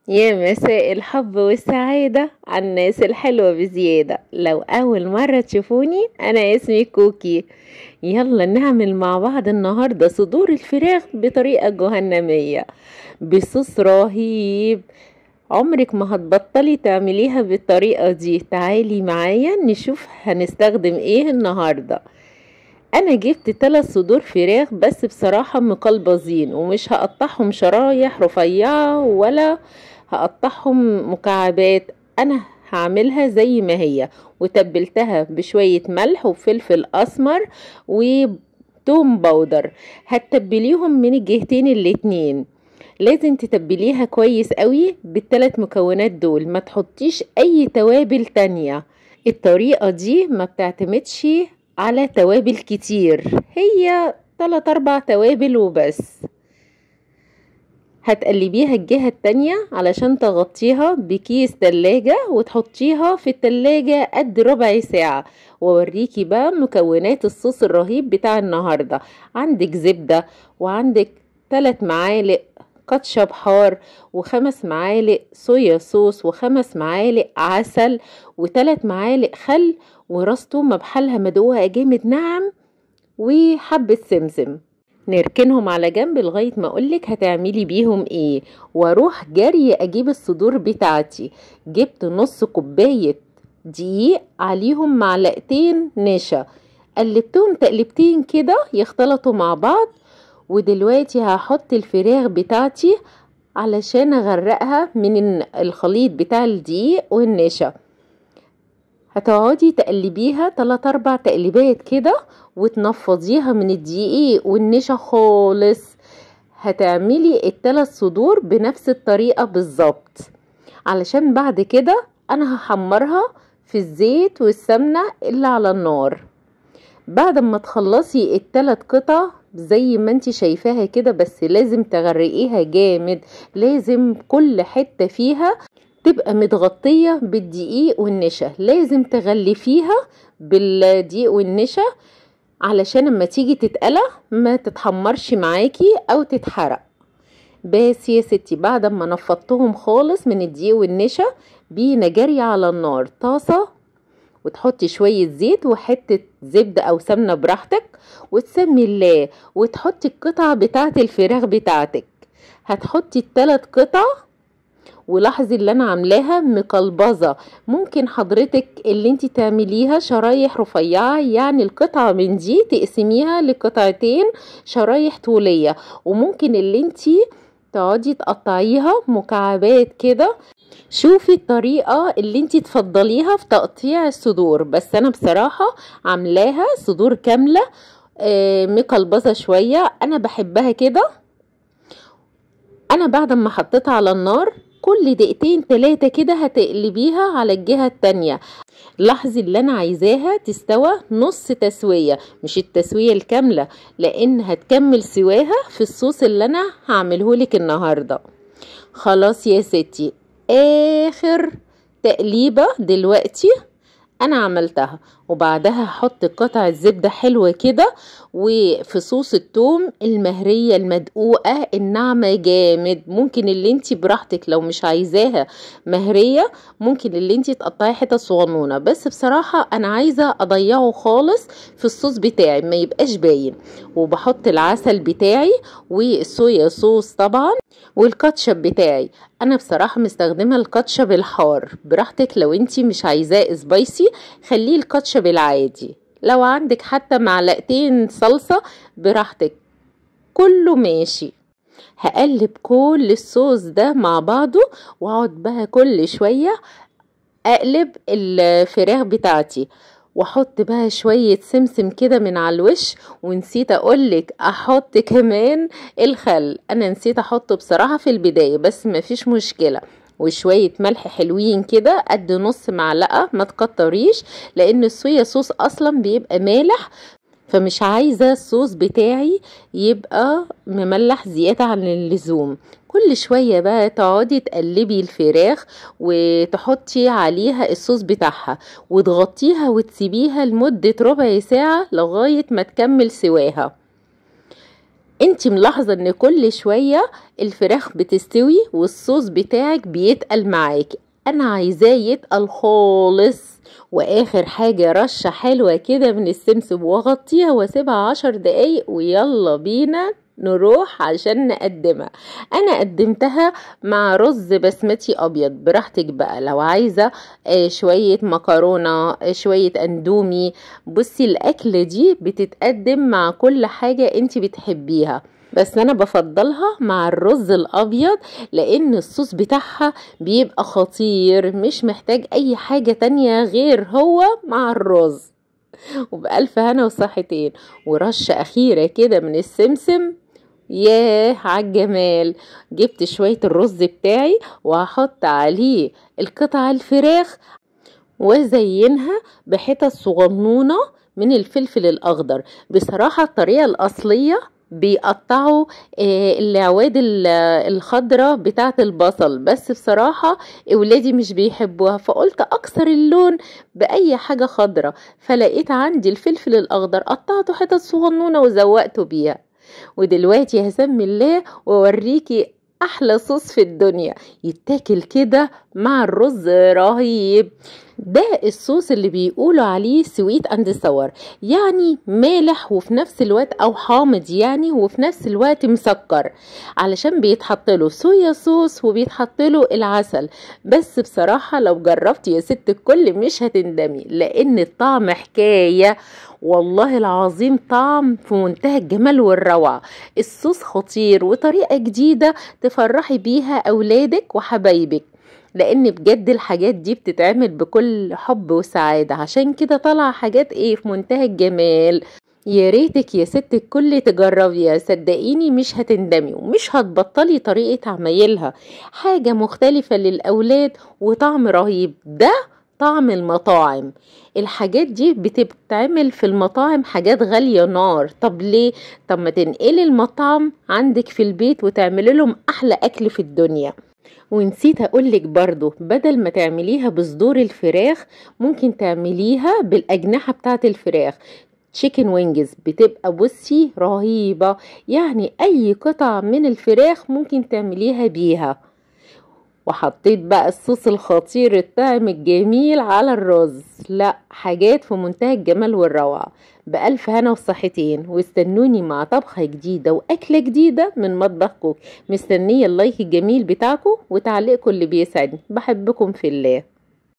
يا مساء الحب والسعادة على الناس الحلوة بزيادة. لو أول مرة تشوفوني أنا اسمي كوكي. يلا نعمل مع بعض النهاردة صدور الفراخ بطريقة جهنمية بصوص رهيب، عمرك ما هتبطلي تعمليها بالطريقة دي. تعالي معايا نشوف هنستخدم ايه النهاردة. انا جبت 3 صدور فراخ بس بصراحة مقلبظين، ومش هقطعهم شرايح رفيعة ولا هقطعهم مكعبات، انا هعملها زي ما هي. وتبلتها بشوية ملح وفلفل اسمر وتوم باودر. هتتبليهم من الجهتين الاتنين، لازم تتبليها كويس قوي بالثلاث مكونات دول، ما تحطيش اي توابل تانية. الطريقة دي ما بتعتمدش على توابل كتير، هي 3-4 توابل وبس. هتقلبيها الجهة التانية علشان تغطيها بكيس تلاجة وتحطيها في التلاجة قد ربع ساعة. ووريكي بقى مكونات الصوص الرهيب بتاع النهاردة. عندك زبدة، وعندك 3 معالق كاتشب حار، و5 معالق صويا صوص، و5 معالق عسل، و3 معالق خل، وراس تومة بحالها مدوقة جامد ناعم، وحبة سمسم. نركنهم على جنب لغاية ما اقولك هتعملي بيهم ايه. واروح جري اجيب الصدور بتاعتي. جبت نص كوباية دقيق عليهم معلقتين نشا، قلبتهم تقلبتين كده يختلطوا مع بعض. ودلوقتي هحط الفراخ بتاعتي علشان اغرقها من الخليط بتاع الدقيق والنشا. هتقعدي تقلبيها 3-4 تقليبات كده وتنفضيها من الدقيق والنشا خالص. هتعملي ال3 صدور بنفس الطريقة بالظبط، علشان بعد كده انا هحمرها في الزيت والسمنة اللي على النار. بعد ما تخلصي ال3 قطع زي ما انت شايفاها كده، بس لازم تغرقيها جامد، لازم كل حتة فيها تبقى متغطية بالدقيق والنشا، لازم تغلفيها بالدقيق والنشا علشان لما تيجي تتقلى ما تتحمرش معاكي او تتحرق. بس يا ستي بعد ما نفضتهم خالص من الدقيق والنشا، بينا جري على النار طاسة، وتحطي شوية زيت وحتة زبدة او سمنة براحتك، وتسمي الله، وتحطي القطعة بتاعت الفراخ بتاعتك. هتحطي ال3 قطع، ولاحظي اللي انا عاملاها مقلبظة. ممكن حضرتك اللي انت تعمليها شرايح رفيعة، يعني القطعة من دي تقسميها لقطعتين شرايح طولية، وممكن اللي انت تقعدي تقطعيها مكعبات كده. شوفي الطريقة اللي انت تفضليها في تقطيع الصدور، بس انا بصراحة عاملاها صدور كاملة مقلبظة شوية، انا بحبها كده. انا بعد ما حطيتها على النار كل 2-3 دقيقة كده هتقلبيها على الجهة التانية. لاحظي اللي انا عايزاها تستوى نص تسوية، مش التسوية الكاملة، لان هتكمل سواها في الصوص اللي انا هعملهولك النهاردة. خلاص يا ستي، اخر تقليبة دلوقتي انا عملتها، وبعدها هحط قطعة زبدة حلوة كده وفصوص الثوم المهرية المدقوقة الناعمة جامد. ممكن اللي انتي براحتك، لو مش عايزاها مهرية ممكن اللي انتي تقطعي حتة صغنونة، بس بصراحة انا عايزة اضيعه خالص في الصوص بتاعي ما يبقاش باين. وبحط العسل بتاعي والصويا صوص طبعا والكاتشب بتاعي. انا بصراحة مستخدمة الكاتشب الحار، براحتك لو انتي مش عايزاه spicy خليه الكاتشب العادي، لو عندك حتى معلقتين صلصة براحتك، كله ماشي. هقلب كل الصوص ده مع بعضه، واقعد بقى كل شوية اقلب الفراخ بتاعتي، واحط بقى شوية سمسم كده من على الوش. ونسيت اقولك احط كمان الخل، انا نسيت احطه بصراحة في البداية بس مفيش مشكلة. وشوية ملح حلوين كده قد نص معلقة، ما تكتريش لان الصويا صوص اصلا بيبقى مالح، فمش عايزة الصوص بتاعي يبقى مملح زيادة عن اللزوم. كل شوية بقى تقعدي تقلبي الفراخ وتحطي عليها الصوص بتاعها وتغطيها وتسيبيها لمدة ربع ساعة لغاية ما تكمل سواها. انت ملاحظة ان كل شوية الفراخ بتستوي والصوص بتاعك بيتقل معاك، انا عايزاه يتقل خالص. واخر حاجة رشة حلوة كده من السمسم واغطيها واسيبها 10 دقايق، ويلا بينا نروح عشان نقدمها. انا قدمتها مع رز بسمتي ابيض. براحتك بقى لو عايزة شوية مكرونة، شوية اندومي. بصي الاكلة دي بتتقدم مع كل حاجة انت بتحبيها، بس انا بفضلها مع الرز الابيض لان الصوص بتاعها بيبقى خطير، مش محتاج اي حاجة تانية غير هو مع الرز. وبألف هنا وصحتين. ورشة اخيرة كده من السمسم، ياه عالجمال. جبت شوية الرز بتاعي وهحط عليه القطع الفراخ وازينها بحتت صغنونة من الفلفل الاخضر. بصراحة الطريقة الاصلية بيقطعوا العواد الخضرة بتاعة البصل، بس بصراحة اولادي مش بيحبوها، فقلت اكسر اللون باي حاجة خضرة، فلقيت عندي الفلفل الاخضر قطعته حتت صغنونة وزوقته بيها. ودلوقتي هسمي الله واوريكي احلى صوص في الدنيا يتاكل كده مع الرز، رهيب. ده الصوص اللي بيقولوا عليه sweet and sour، يعني مالح وفي نفس الوقت او حامض يعني، وفي نفس الوقت مسكر، علشان بيتحط له soya sauce وبيتحط له العسل. بس بصراحة لو جربتي يا ست الكل مش هتندمي، لان الطعم حكاية والله العظيم، طعم في منتهى الجمال والروعة. الصوص خطير وطريقة جديدة تفرحي بيها اولادك وحبايبك، لان بجد الحاجات دي بتتعمل بكل حب وسعادة، عشان كده طالعة حاجات ايه في منتهى الجمال. يا ريتك يا ست الكل تجربيها، صدقيني مش هتندمي ومش هتبطلي طريقة عمايلها. حاجة مختلفة للأولاد وطعم رهيب، ده طعم المطاعم. الحاجات دي بتتعمل في المطاعم حاجات غالية نار، طب ليه؟ طب ما تنقلي المطعم عندك في البيت وتعملي لهم أحلى أكل في الدنيا. ونسيت اقولك برضو، بدل ما تعمليها بصدور الفراخ ممكن تعمليها بالاجنحة بتاعت الفراخ، chicken wings، بتبقى بصي رهيبة. يعني اي قطعة من الفراخ ممكن تعمليها بيها. وحطيت بقى الصوص الخطير الطعم الجميل على الرز، لا حاجات في منتهى الجمال والروعة. بألف هنا وصحتين، واستنوني مع طبخة جديدة وأكلة جديدة من مطبخ كوك. مستنية ال like الجميل بتاعكم وتعليقكم اللي بيسعدني. بحبكم في الله.